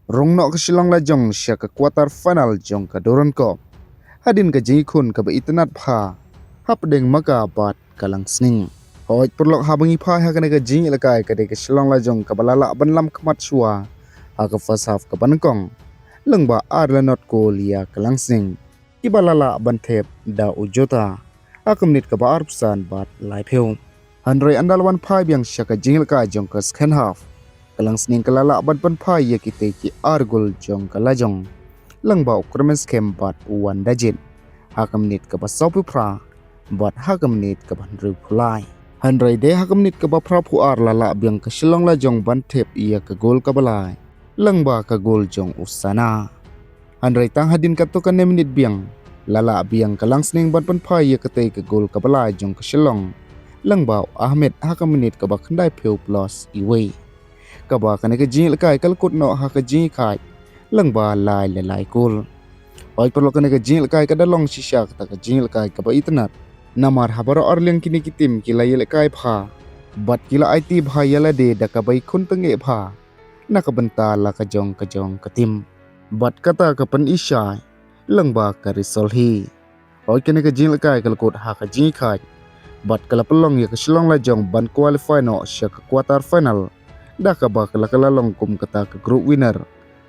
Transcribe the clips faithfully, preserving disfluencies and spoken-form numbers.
Rung noh ka Shillong Lajong sha ka quarter final jong ka Durand Cup hadien ka jingïakhun kaba itynnad bha hapdeng Maka bad ka Langsning. Hooid paralok, haba ngi phai ha kane ka jingïalehkai ka dei ka Shillong Lajong kaba la lah ban lam khmat shuwa ha ka first half kaba nyngkong lyngba ar la nod kol ïa ka Langsning, kiba la lah ban thep da u Jota ha ka minit kaba arphew san bad laiphew. Hynrei ynda la wan phai biang sha ka jingïalehkai jong ka second half, ka Langsning ka la lah ban pynphai ïa kitei ki ar gol jong ka Lajong lyngba u Kremen Skhem bad u Wan Dajit ha ka minit kaba sawphew phra bad ha ka minit kaba hynriewphew lai. Hynrei dei ha ka minit kaba phraphew ar la lah biang ka Shillong Lajong ban thep ïa ka gol kaba lai lyngba ka gol jong u Sana. Hynrei tang hadien katto katne minit biang la lah biang ka Langsning ban pynphai ïa katei ka gol kaba lai jong ka Shillong lyngba u Ahmed ha ka minit kaba khyndaiphew plus iwei, kaba kane ka jingïalehkai ka la kut noh ha ka jingïakhaid lyngba lai la lai kol. Hooid paralok, kane ka jingïalehkai ka da long shisha kata ka jingïalehkai kaba itynnad, namar ha baroh arliang kine ki tim ki la ïalehkai bha bad ki la aiti bha ïa lade da kaba ïakhun tyngeh bha na ka bynta la ka jong ka jong ka tim. Bad kata ka pyni shai lyngba ka result hi. Hooid, kane ka jingïalehkai ka la kut ha ka jingïakhaid bad ka la pynlong ïa ka Shillong Lajong ban qualify noh sha ka quarter final da kaba ka la, ka la long kum kata ka group winner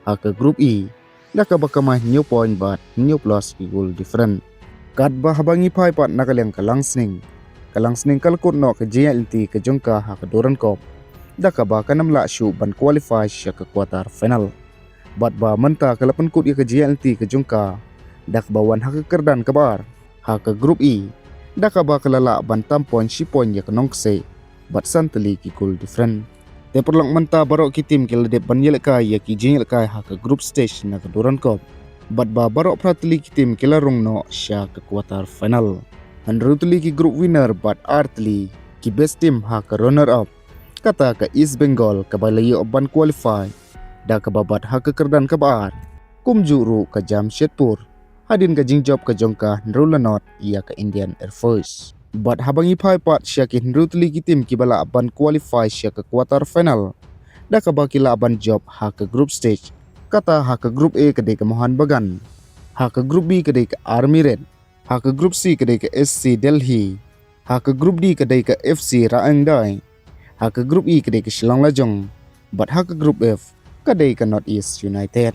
ha ka Group E da kaba kamai hynñiew point bad hynñiew plus ki goal different. Katba haba ngi phai pat na ka liang ka Langsning, ka Langsning ka la kut noh ka jingïaid lynti ka jong ka ha ka Durand Cup da kaba kan ym lah shuh ban qualify sha ka quarter final. Bad ba mynta ka la pynkut ïa ka jingïaid lynti ka jong ka da kaba wan ha ka kyrdan kaba ar ha ka Group E da kaba ka la lah ban tam point shi point ïa ka Nongkseh bad san tylli ki goal different. Te paralok, mynta baroh ki tim ki la dep ban ïalehkai ïa ki jingïalehkai ha ka group stage na ka Durand Cup. Bad ba baroh phra tylli ki tim ki la rung noh sha ka quarter final. Hynriew tylli ki group winner bad ar tylli ki best team ha ka runner up, kata ka East Bengal kaba la ïoh ban qualify da kaba bat ha ka kyrdan kaba ar, kumjuh ruh ka Jamshedpur hadien ka jingjop ka jong ka hynriew la nod ïa ka Indian Air Force. Bad haba ngi phai pat sha ki hynriew tylli ki tim kiba lah ban qualify sha ka quarter final da kaba ki lah ban jop ha ka group stage, kata ha ka Group A ka dei ka Mohun Bagan, ha ka Group B ka dei ka Army Red, ha ka Group C ka dei ka S C Delhi, ha ka Group D ka dei ka F C Raengdae, ha ka Group E ka dei ka Shillong Lajong, bad ha ka Group F ka dei ka North East United.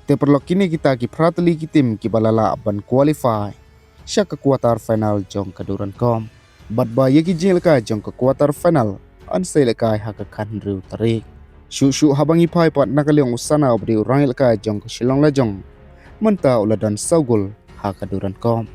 Te paralok, kine kita ki phra tylli ki tim kiba la lah ban qualify sha ka quarter final jong ka Durand Cup. Bad ba ïa ki jingïalehkai jong ka quarter final yn sa ïalehkai ha ka khathynriew tarik. Shuh shuh haba ngi phai pat na ka liang u Sana uba dei u rangïalehkai jong ka Shillong Lajong, mynta u la don saw gol ha ka Durand Cup.